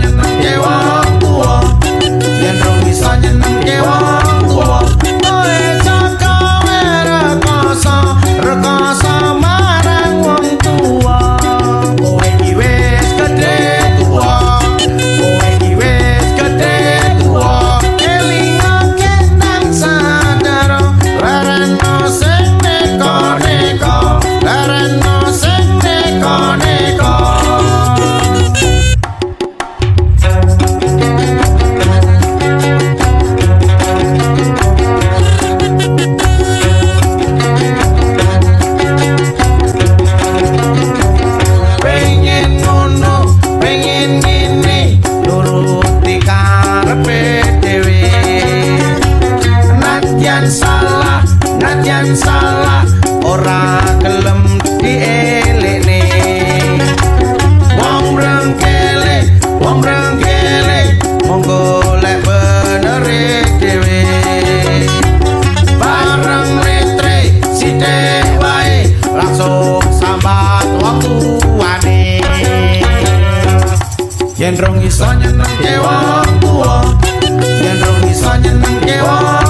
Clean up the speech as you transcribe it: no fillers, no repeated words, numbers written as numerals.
nyenengke wong tuwa, yen rong iso nyenengke wong tuwa, kowe jaka rekoso, rekoso marang wong tuwa. Kowe iki wis gedhe tuwa, kowe iki wis gedhe tuwa, elinga kendang sadar, lereno sing neko-neko, lereno sing neko-neko. Pengen ngono, pengen ngene, nuruti karepe dhewe. Nadyan salah, nadyan salah, ora gelem dielingne. Wong mrengkele, monggo lek benere dhewe. Bareng letre sithik wae, langsung sambat wong tuane. Yen rong iso nyenengke wong tuwa, yen rong iso nyenengke wong